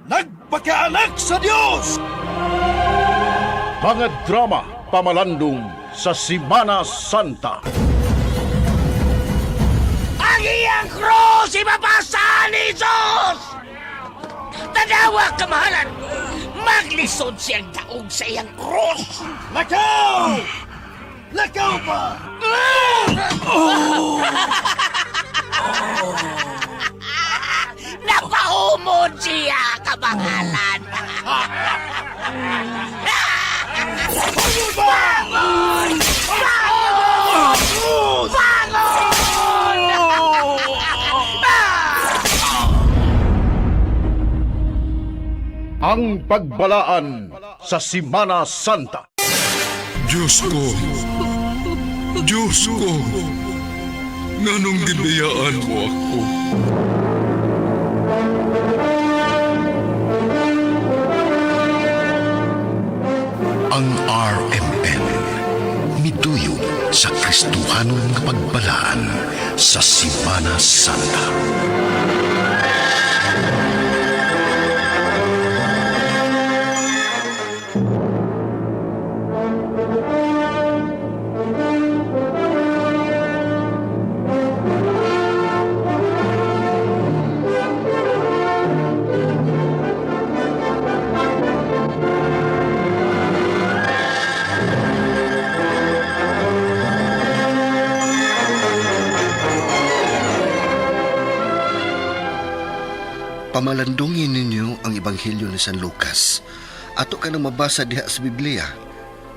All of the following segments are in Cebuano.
Nagpakaanak sa Dios! Mga drama pamalandong sa Simana Santa. Ang iyang krus ibabasa ni Jesus! Tanawa, kamahalan! Maglisod siyang daog sa iyang krus! Lakaw! Lakaw pa! Napahumod siya, kamahalan! Bangon! Bangon! Bangon! Ang pagbalaan sa Simana Santa. Diyos ko, Diyos ko, nganong gibiyaan mo ako? Ang RMN miduyong sa Kristohanon nga pagbalaan sa Simana Santa. Pamalandungin ninyo ang Ebanghelyo ni San Lucas. Ato ka nang mabasa diha sa Biblia.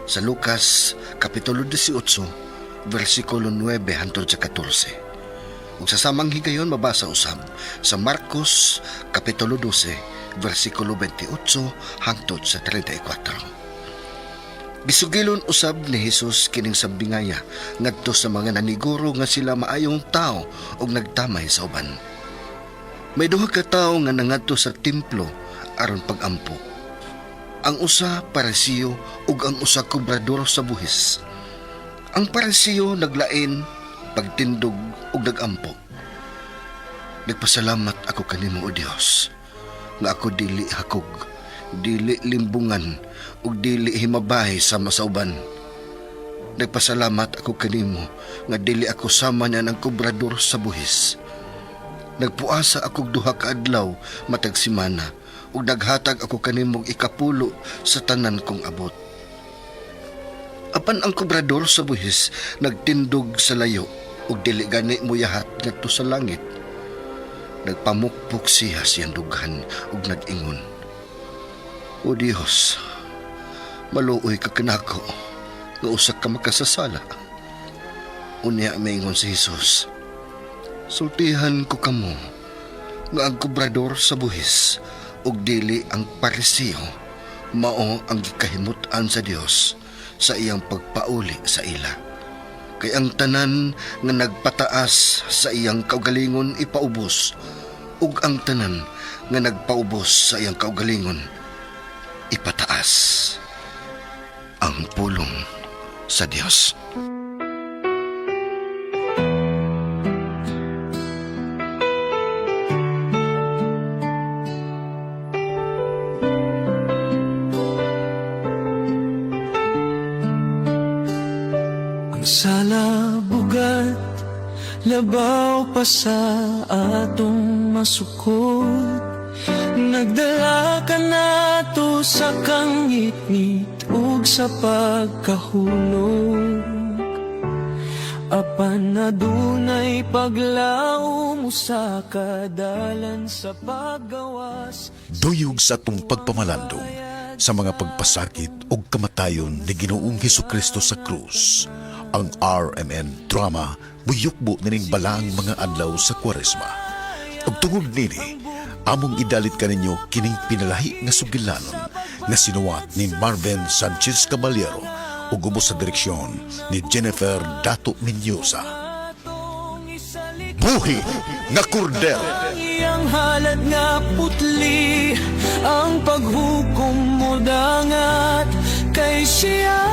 Sa Lucas, Kapitulo 18, versikulo 9 hangtod sa 14. Ug sa samang higayon mabasa usab sa Marcos, Kapitulo 12, versikulo 28 hangtod sa 34. Gisugilon usab ni Hesus kining sambingaya ngadto sa mga naniguro nga sila maayong tao ug nagtamay sa uban. May duha ka tawo nga nangadto sa templo aron pagampo. Ang usa Parisiyo ug ang usa kobrador sa buhis. Ang Parisiyo naglain pagtindog ug nagampo. Nagpasalamat ako kanimo o Dios nga ako dili hakog, dili limbungan ug dili himabahi sama sa uban. Nagpasalamat ako kanimo nga dili ako sama niya ng kobrador sa buhis. Nagpuasa akog duha ka adlaw matag semana ug naghatag ako kanimog ikapulo sa tanan kong abot. Apan ang kobrador sa buhis nagtindog sa layo ug dili gani moyahat ngadto sa langit. Nagpamukpok siya siyang dughan ug nag-ingon. O Dios, maluoy ka kanako nga usa ka makasasala. Unya maingon si Jesus. Sultihan ko kamo nga ang kobrador sa buhis ug dili ang Parisiyo mao ang gikahimut-an sa Dios sa iyang pagpauli sa ila. Kay ang tanan nga nagpataas sa iyang kaugalingon ipaubos ug ang tanan nga nagpaubos sa iyang kaugalingon ipataas. Ang pulong sa Dios. Ang sala bugat, labaw pa sa atong masukot. Nagdala ka nato sa kangitngit ug sa pagkahulog. Apan adunay paglaom sa kadalan sa paggawas. Duyog sa atong pagpamalandong sa mga pagpasakit ug kamatayon ni Ginoong Hesukristo sa krus. Ang RMN drama muyukbo nining balaang mga adlaw sa Kwaresma. Ug tungod nini, among idalit kaninyo kining pinalahi nga sugilanon nga sinuwat ni Marvin Sanchez Caballero ug ubos sa direksyon ni Jennifer Dato Mendoza. Buhi nga kordero! Ang halad nga putli, ang paghukom mo dangat kay siya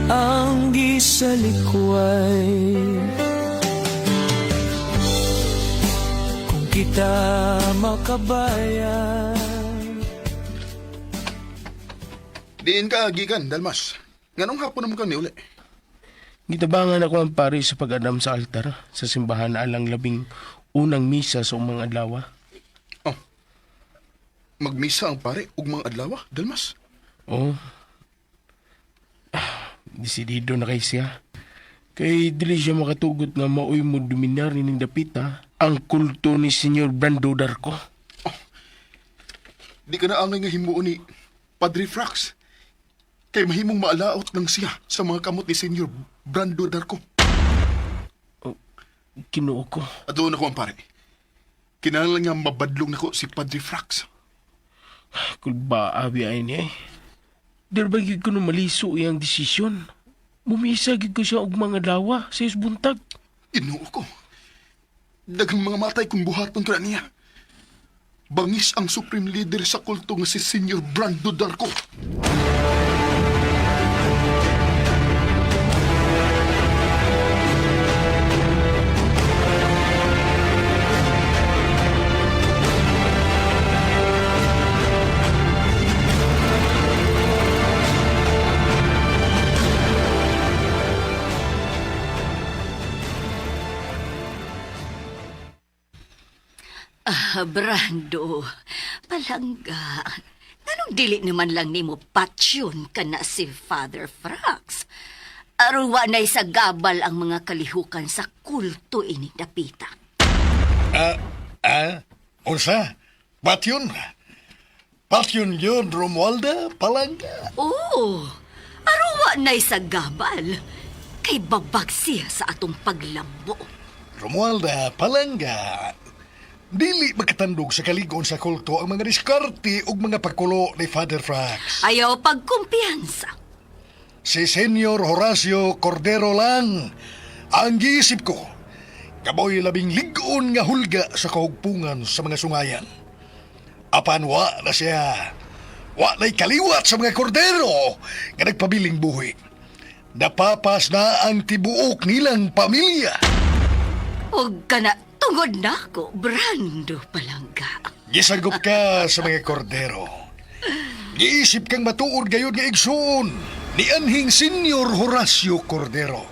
ang gisalikway. Kung kita makabayan. Diin ka, gikan, Dalmas. Nganong hapon naman kang niuli? Gitabangan ako ang pari sa pag-adam sa altar sa simbahan alang 11 unang misa sa umang adlaw. Oh. Magmisa ang pare ug mga adlaw, Dalmas. Oo. Ah, desidido na kay siya. Kay dili siya makatugot nga maoy mo dominar ning dapita ang kulto ni Senyor Brando Darko. Di ka na angay nga himuon ni Padre Frax. Kay mahimong maalaot lang siya sa mga kamot ni Senyor Brando Darko. Kinuo ko. Adoon ako ang pare. Kinahanglan nga mabadlong nako si Padre Frax. Kulba abi ay niya eh. Dili ba gyud ko no maliso iyang desisyon? Mumisa gyud ko siya og mga adlaw sa buntag. Ginoo ko. Daghang mga matay kung buhaton ko na niya. Bangis ang supreme leader sa kulto nga si Senyor Brando Darko. Ah, Brando, palangga. Nganong dili naman lang nimo patsyon ka na si Father Frax? Aron wa na'y sa gabal ang mga kalihukan sa kulto ini dapita. Ah, unsa? Patyon? Patyon yun, Romualda Palangga. Oo, aron wa na'y sa gabal. Kay babag siya sa atong paglambo. Romualda Palangga. Dili makatandog sa kaligon sa kulto ang mga diskarte ug mga pagkulo ni Father Frax. Ayaw pagkumpiyansa. Si Senyor Horacio Cordero lang ang giisip ko. Kaboy 11 lig-on nga hulga sa kahugpungan sa mga sungayan. Apan wa na siya. Wa na'y kaliwat sa mga kordero nga nagpabiling buhi. Napapas na ang tibuok nilang pamilya. Huwag ka na tungod nako, Brando palangga. Gisagop ka sa mga kordero. Giisip kang matuod gayud nga igsoon ni anhing Senyor Horacio Cordero.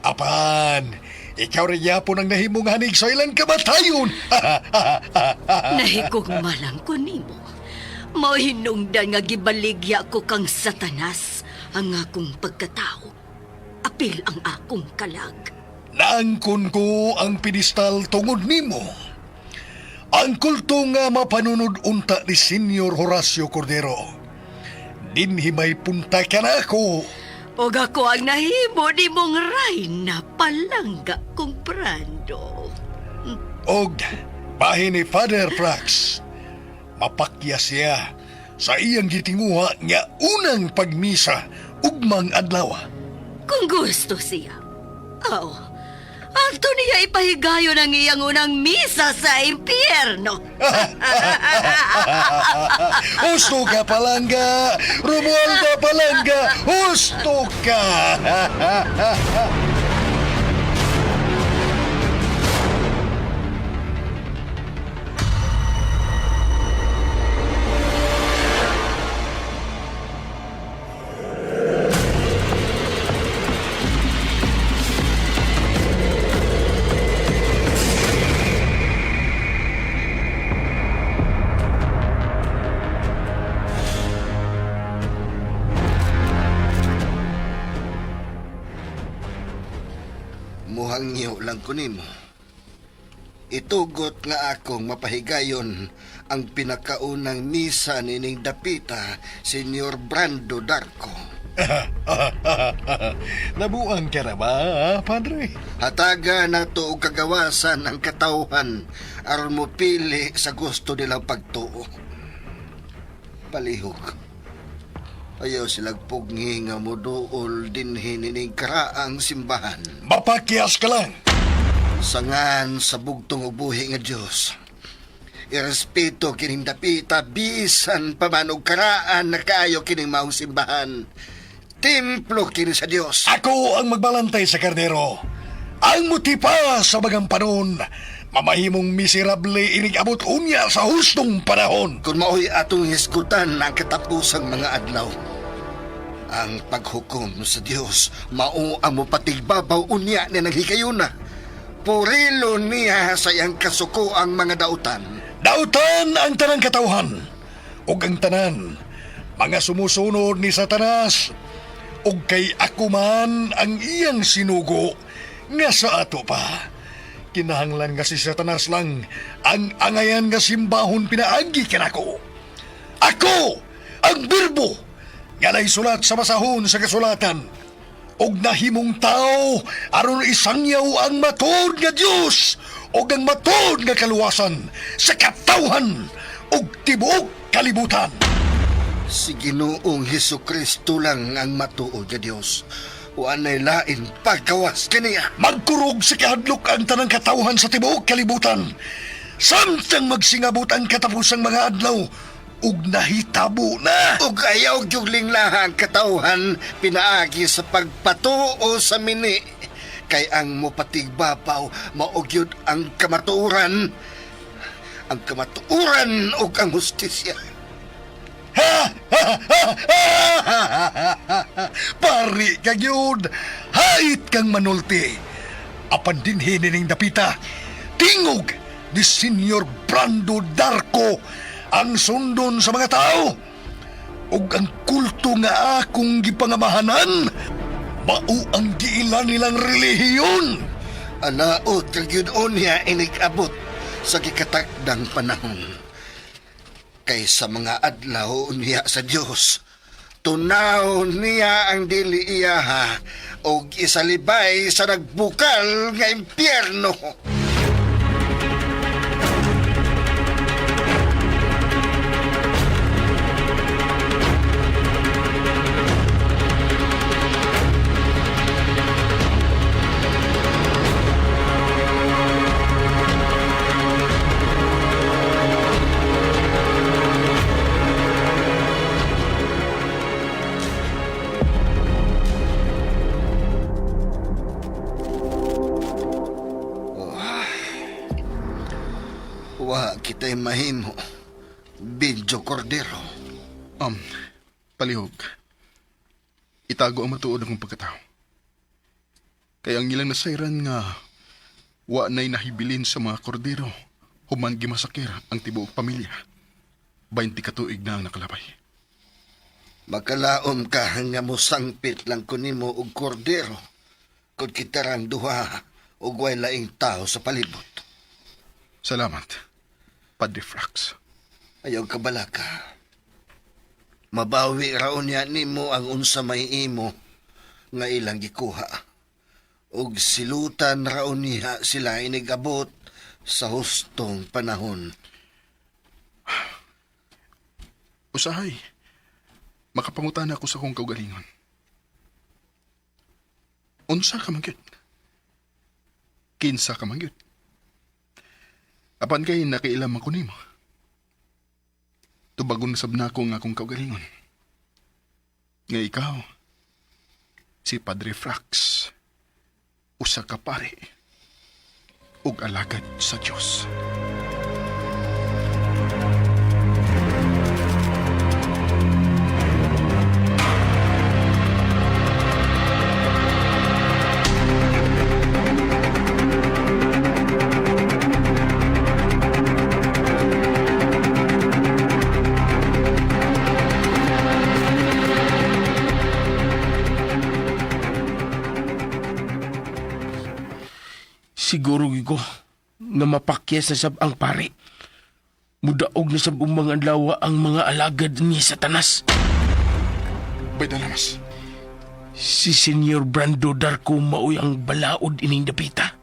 Apan, ikaw rin yapon ang nahimong hanig sa ilang kamatayon. Nahigugma lang ko nimo. Mao hinungdan nga gibaligya ko kang Satanas ang akong pagkatao. Apil ang akong kalag. Naangkon ko ang pidestal tungod nimo. Ang kulto nga mapanunod unta ni Senyor Horacio Cordero. Dinhi may punta ka na ako. Og ako ang nahimo nimong rayna palangga kong Brando. Og bahin ni Father Frax, mapakya siya sa iyang gitinguha nga unang pagmisa ugmang adlaw. Kung gusto siya. Aw, adto niya ipahigayon ang iyang unang misa sa impyerno. Husto ka, Palangga! Romualda Palangga! Husto ka! Muhangyo lang ko nimo. Itugot nga akong mapahigayon ang pinakaunang misa nining dapita, Senyor Brando Darko. Nabuang ka na ba, Padre? Hataga na to og kagawasan ang katawhan aron mo pili sa gusto nilang pagtuo. Palihog. Ayaw silang pugni nga moduol dinhi nining karaang simbahan. Mapakyas ka lang. Sangan sa bugtong ug buhi nga Dios. Irespeto kining dapita bisan pa man og karaan na kaayo kining maong simbahan. Templo kini sa Dios. Ako ang magbalantay sa kardero. Ang mutipa sa bagang panon. Mamahimong miserable inig abot unya sa hustong panahon. Kung mao'y atong hisgutan ang katapusang mga adlaw. Ang paghukom sa Dios mao ang mopatigbabaw unya ni naghigayuna. Purilo niya sa iyang kasuko ang mga dautan. Dautan ang tanang katawhan ug ang tanan mga sumusunod ni Satanas ug kay ako man ang iyang sinugo nga sa ato pa. Kinahanglan nga si Satanas lang ang angayan nga simbahon pinaagi kanako. Ako ang birbo nga naisulat sa basahon sa kasulatan ug nahimong tao aron isangyaw ang matuod nga Dios ug ang matuod nga kaluwasan sa katawhan ug tibuok kalibutan. Si Ginoong Hesus Kristo lang ang matuod nga Dios. Wa nay lain pagkawas kaniya. Magkurog sa kahadlok ang tanang katawhan sa tibuok kalibutan. Samtang magsingabot ang katapusang mga adlaw ug nahitabo na. Ug ayaw gyud linglaha ang katawhan pinaagi sa pagpatuo sa mini. Kay ang mopatigbabaw mao gyud ang kamatuoran. Ang kamatuoran ug ang hustisya. Pari ka gyud, hait kang manulti. Apan dinhi nining dapita, tingog ni Senyor Brando Darko ang sundon sa mga tao. Ug ang kulto nga akong gipangamahanan, mao ang giila nilang relihiyon. Alaot kag gyud unya inig-abot sa gikatakdang panahon. Kay sa mga adlaw niya sa Dios, tunaw niya ang dili iyaha og isalibay sa nagbukal nga impyerno. Wa kita'y mahimo. Bidyo Cordero. Um, palihog. Itago ang matuod akong pagkatao. Kaya ang ilang nasayran nga wa na'y nahibilin sa mga kordero human gimasakir ang tibuok pamilya. 20 katuig na ang nakalabay. Makalaom ka nga mosangpit lang ko nimo og kordero kung kitarang duha og way laing tao sa palibot. Salamat, Padre Frax. Ayaw ka balaka. Mabawi raon niya nimo ang unsa may imo nga ilang gikuha. Og silutan raon niya sila inigabot sa hustong panahon. Usahay, makapangutan ako sa akong kaugalingon. Unsa ka man gyud? Kinsa ka man gyud? Apan kay nakiilam ako nimo. Tubagon sab nako ang akong kaugalingon. Nga ikaw, si Padre Frax, usa ka pare, ug alagad sa Dios. Siguro gyud ko nga mapakyas na sab ang pare. Mudaog na sab ang mga adlaw ang mga alagad ni Satanas. Bay dalamas. Si Senyor Brando Darko maoy ang balaod ining dapita.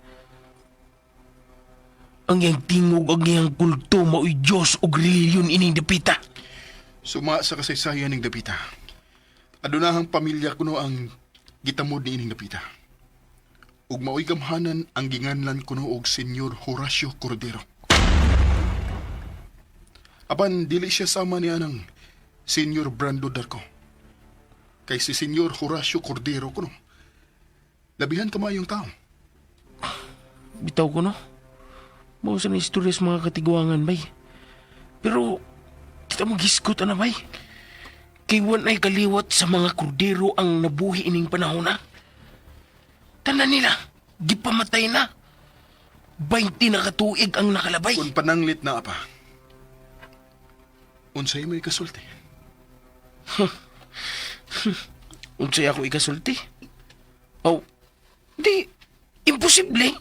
Ang iyang tingog ang iyang kulto maoy Diyos ug reliyon ining dapita. Suma sa kasaysayan ning dapita. Adunahang pamilya kuno ang gitamod niining dapita. Ug maoy gamhanan ang ginganlan kuno og Senyor Horacio Cordero. Apan dili siya sama niya ng Senyor Brando Darko. Kay si Senyor Horacio Cordero kuno. Labihan kamaayong tao. Bitaw ko no. Mao sa na istorya sa mga katiguangan, bay. Pero, kita mo giskot na, bay. Kay ay kaliwat sa mga kordero ang nabuhi ining panahon na. Tanan nila, gipamatay na. 20 na katuig ang nakalabay. Kung pananglit na apa, unsay mo ikasulti? Unsay ako ikasulti? Oh, di, imposible.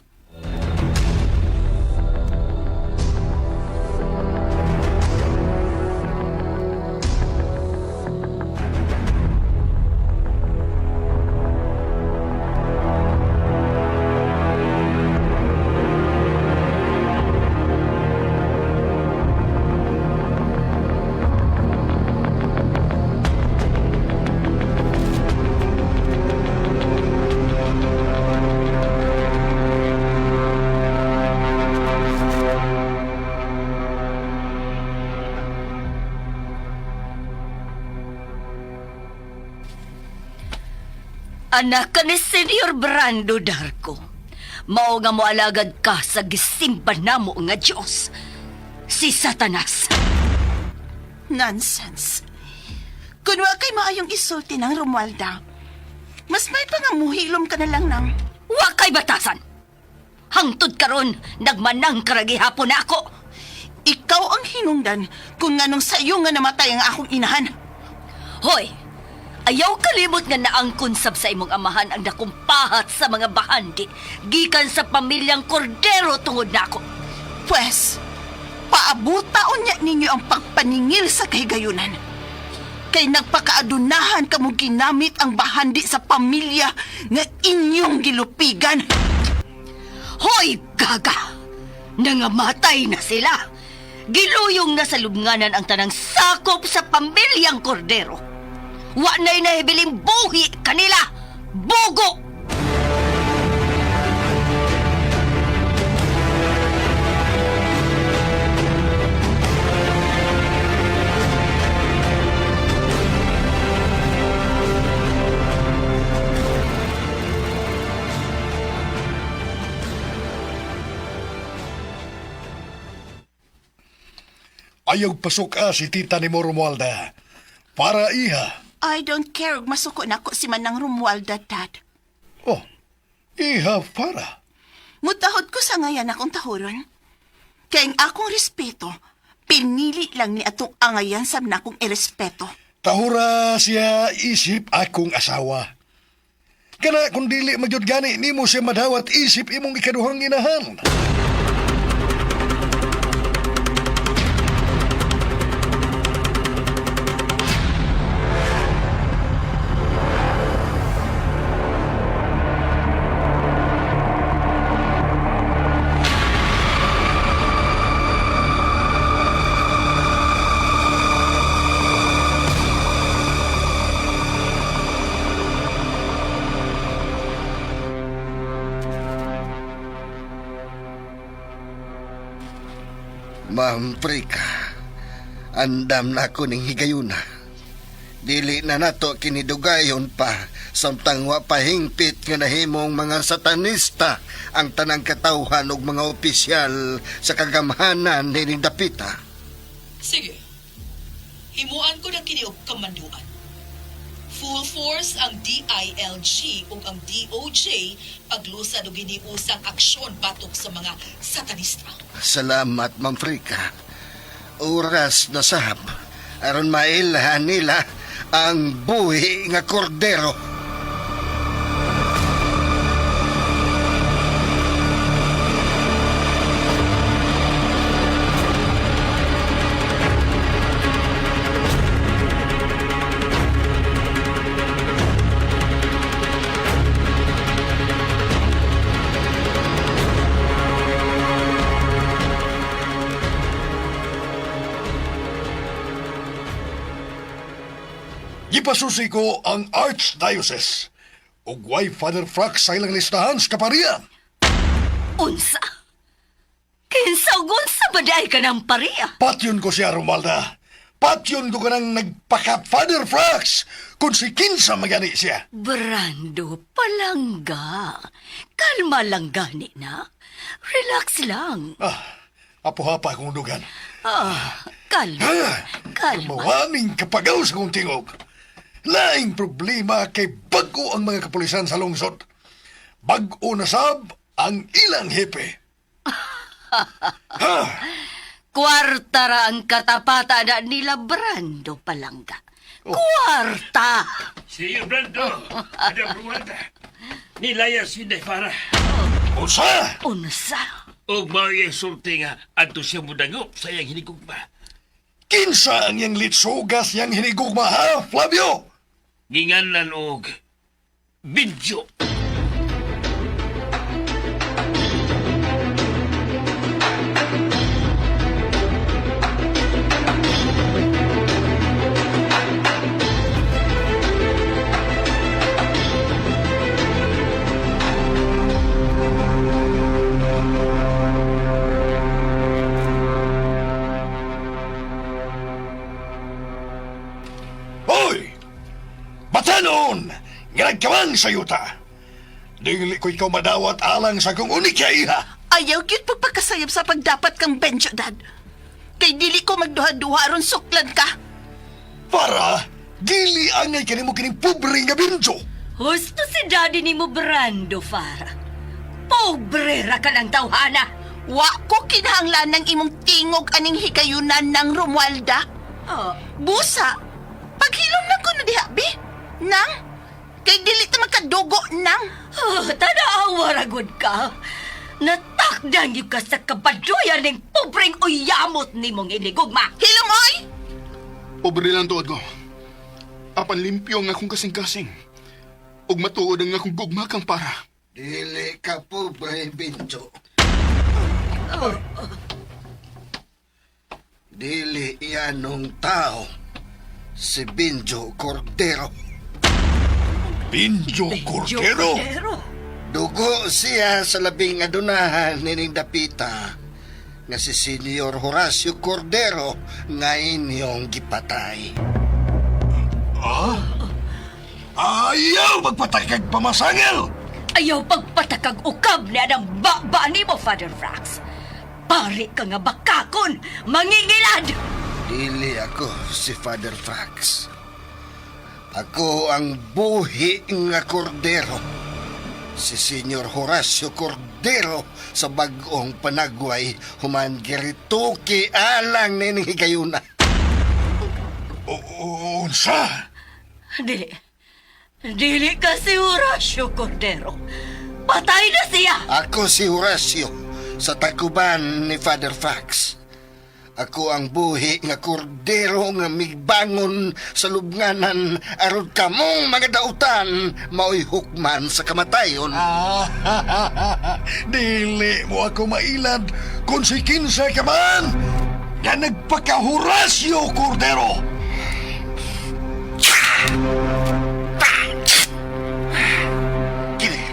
Anak ka ni Senyor Brando Darko. Mao nga moalagad ka sa gisimba namo nga Dios. Si Satanas. Nonsense. Kun wa kay maayong isulti ng Romualda, mas may pangamuhilom ka na lang ng Wa kay batasan. Hangtod karon nagmanang karagihapon na ako. Ikaw ang hinungdan kung nganong sayo nga namatay ang akong inahan. Hoy, ayaw kalimot nga naangkon sab sa imong amahan ang dakong pahat sa mga bahandi gikan sa pamilyang Cordero tungod nako. Pwes, paabutaon niya ninyo ang pagpaningil sa kahigayunan. Kay nagpakaadunahan kamo ginamit ang bahandi sa pamilya nga inyong gilupigan. Hoy, gaga! Nangamatay na sila! Giluyong na sa lubnganan ang tanang sakop sa pamilyang Cordero. Wa na'y nahibiling buhi kanila! Bugo! Ayaw pasok ah, si tita ni mo Romualda. Para iha. I don't care ug masuko nako si Manang Romualda, Dad. Oh, iha para. Mutahod ko sa ngayan akong tahuron. Kay ang akong respeto, pinili lang ni atong angayan sa nakong irespeto. Tahura siya isip akong asawa. Kana kung dili magyud gani nimo siya madawat isip imong ikaduhang inahan. Ma'am Prika, andam na ako ning higayuna. Dili na nato kinidugayon pa samtang wa pahingpit nga nahimong mga satanista ang tanang katawhan ug mga opisyal sa kagamhanan nining dapita. Sige. Himuan ko ng kini og kamanduan. Full force ang DILG ug ang DOJ paglusad og giniusang aksyon batok sa mga satanista. Salamat, Ma'am Frika. Oras na sahab aron mailhan nila ang buhi nga kordero. Gipasusi ko ang Archdiocese. Ug way Father Frax sa ilang listahan sa kaparian. Unsa? Kinsa ug unsa ba di ay ka ng pariya? Patyon ko siya, Romualda. Patyon ko kanang nagpaka Father Frax kung si kinsa magani siya. Brando, palangga. Kalma lang gani na. Relax lang. Ah, Apo-hapa akong dugan. Ah, kalma. Kalma. Mawaning kapagaw sa kong tingog. Laing problema kay bago ang mga kapulisan sa lungsod. Bag-o na sab ang ilang hepe. Ha! Kwarta ra ang katapata na nila Brando Palangga. Kwarta! Sige, Brando. Madam Romualda. Nilaya si Inday Farah. Unsa? Unsa? Og mao iyang sulti nga adto siya mudangop sa iyang hinigugma. Kinsa ang iyang litsugas niyang hinigugma, ha, Flavio? Ginganan og Binjo. Hoy! Batanon! Nga nagkamang sa yuta! Dili ko ikaw madawat alang sa kong unika iha. Ayaw gyud pagpakasayop sa pagdapat kang Benjo, Dad. Kay dili ko magduha-duha aron suklan ka. Para dili angay kanimo kining pobre nga binjo. Husto si daddy ni mo Brando, Farah. Pobre ra ka ng tawhana. Wa ko kinahanglan ng imong tingog aning higayunan ng Romualda. Oh, Busa, paghilom lang ko na diha, bi. Nang, kay dili ta magkadugo nang. oh, tanawa ra gud ka. Natakdan gyud ka sa kabaduyan ning pobreng uyamot nimong inigugma. Hilom oy! Pobre lang tuod ko. Apan limpyo ang akong kasing-kasing. Ug matuod ang akong gugma kang para. Dili ka pobre, Benjo. Dili iyanong tao si Benjo Cordero. Binjo Cordero! Cordero. Dugo siya sa labing adunahan nining dapita nga si Senyor Horacio Cordero nga inyong gipatay. Ayaw magpatakag pamasangil! Ayaw pagpatakag ukab na ang baba nimo, Father Frax. Pari ka nga bakakon, mangingilad! Dili ako si Father Frax. Ako ang buhi nga kordero. Si Senyor Horacio Cordero sa bag-ong panagway human girituki alang nining higayuna. Unsa? Dili. Dili ka si Horacio Cordero. Patay na siya! Ako si Horacio sa takuban ni Father Fax. Ako ang buhi nga kordero nga migbangon sa lubnganan aron kamong mga dautan mao'y hukman sa kamatayon. Ah, dili mo ako mailad kung si kinsa ka man nga nagpaka-Horacio Cordero. Kini,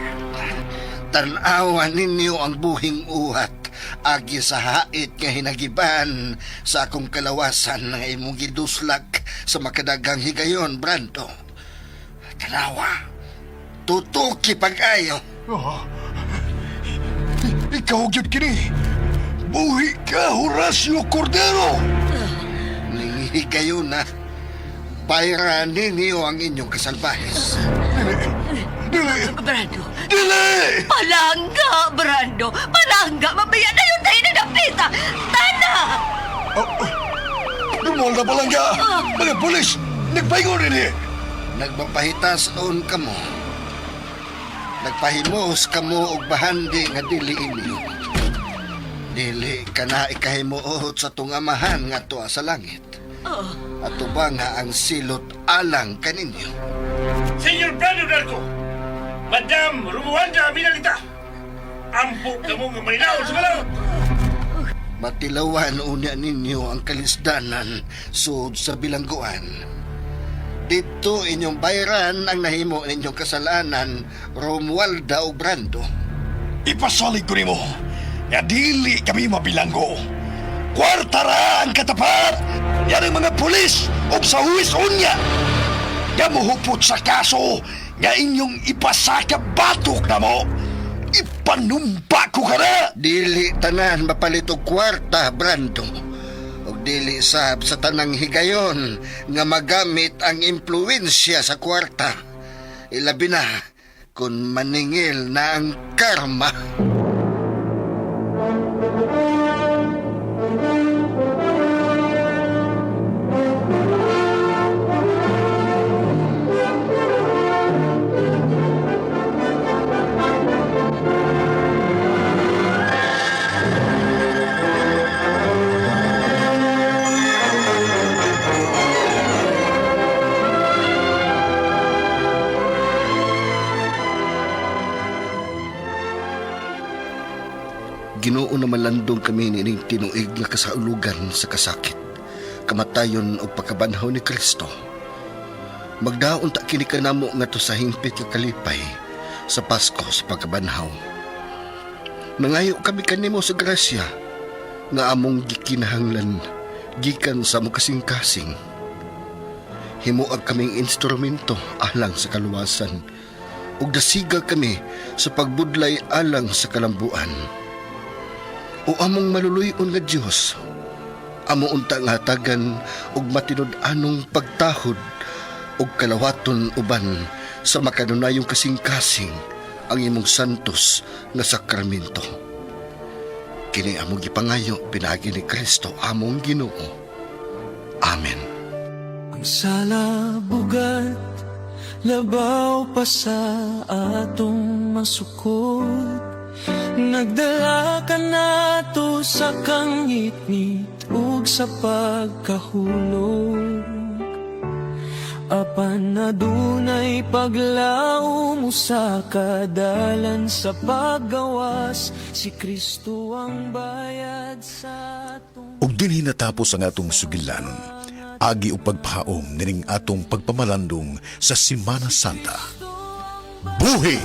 Tanawan ninyo ang buhing uhat agi sa hait nga hinagiban sa akong kalawasan nga imong giduslak sa makadagang higayon, Brando. Tanawa, tutuki pag-ayo. Ah, ikaw gyud kini. Buhi ka, Horacio Cordero! Ning higayon na, bayran ninyo ang inyong kasalbahes. Dili! Brando, Dili! palangga, Brando! Palangga! Mabaya na yun tayo na napita! Tana! Dumol na palangga! Mga pulis! Nagpaingon rin eh! Nagpapahitas on kamo. Nagpahimos kamo og bahandi nga dili inyo. Dili ka na ikahimuot sa tong amahan nga tuwa sa langit. Ato ba nga ang silot alang kaninyo? Senyor Brando Darko. Madam Romualda Minalita. Ampo kamo nga manilaw sa balaod. Matilawan unya ninyo ang kalisdanan sud sa bilangguan. Dito inyong bayran ang nahimo ninyong kasalanan, Romualda o Brando. Ipasalig ko nimo nga dili kami mabilanggo. Kwarta ra ang katapat! Yan ang mga pulis o sa huwis unya! Nga muhupot sa kaso nga inyong ipasaka batok na mo! Panumpa ko ka na! Dili tanan mapalit og kwarta, Brando. Og dili sab sa tanang higayon nga magamit ang impluwensya sa kwarta. Ilabi na kung maningil na ang karma. Ginoo na malandong kami niining tinuig nga kasaulugan sa kasakit, kamatayon o pagkabanhaw ni Kristo. Magdaon ta kini kanamo ngadto sa hingpit nga kalipay sa Pasko sa pagkabanhaw. Nangayo kami kanimo sa grasya nga among gikinahanglan gikan sa among kasing-kasing. Himuag kaming instrumento alang sa kaluwasan ug dasiga kami sa pagbudlay alang sa kalambuan. O among maluluy-on nga Dios, amo unta nga hatagan og matinud-anong pagtahod ug kalawaton uban sa makanunayong kasing-kasing ang imong santos nga sakramento. Kini among gipangayo pinaagi ni Kristo among Ginoo. Amen. Ang sala bugat labaw pa sa atong masukot. Nagdala ka nato sa kangitngit ug sa pagkahulog. Apan adunay paglaom mo sa kadalan sa paggawas. Si Kristo ang bayad sa atong Ug dinhi natapos ang atong sugilanon. Agi og pagpahaom nining atong pagpamalandong sa Semana Santa. Buhi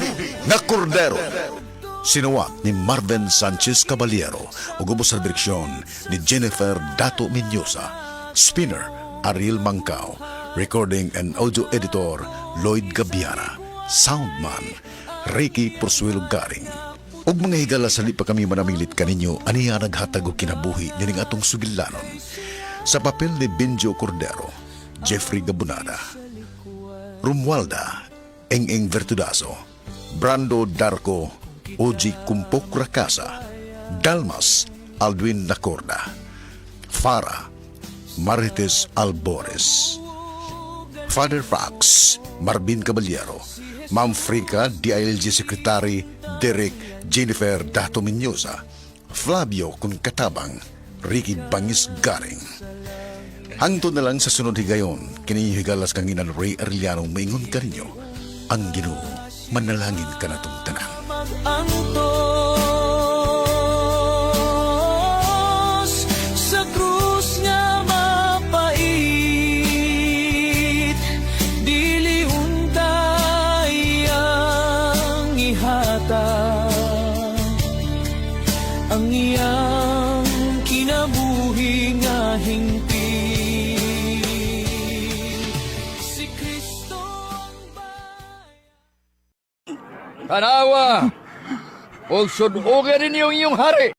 nga Kordero! Sinuwat ni Marvin Sanchez Caballero ug ubos sa direksyon ni Jennifer Dato Mendoza. Spinner Ariel Mangkao. Recording and audio editor Lloyd Gabiara. Soundman Ricky Porsuelo Garing. Ug mga higala sa pa kami manamilit kaninyo aniya naghatag og kinabuhi nining atong sugilanon. Sa papel ni Benjo Cordero, Jeffrey Gabunada, Romualda, Eng-Eng Vertudazo, Brando Darko, Oji Kumpok Rakasa, Dalmas, Aldwin Nacorda, Farah, Marites Albores, Father Fox, Marvin Caballero, Ma'am Frika, DILG Secretary Derek Jennifer Dato Mendoza, Flavio Kunkatabang, Ricky Bangis Garing. Hangtod na lang sa sunod higayon, kini higalas kang inan Ray Arellano maingon kaninyo, ang Ginoo manalangin kanatong tanan. Mag-antos sa krus nga mapait, dili untay ang ihatag ang iyang kinabuhi nga hingpit. Si Kristo ang Tanawa! Og sudogan ninyo ang inyong hari!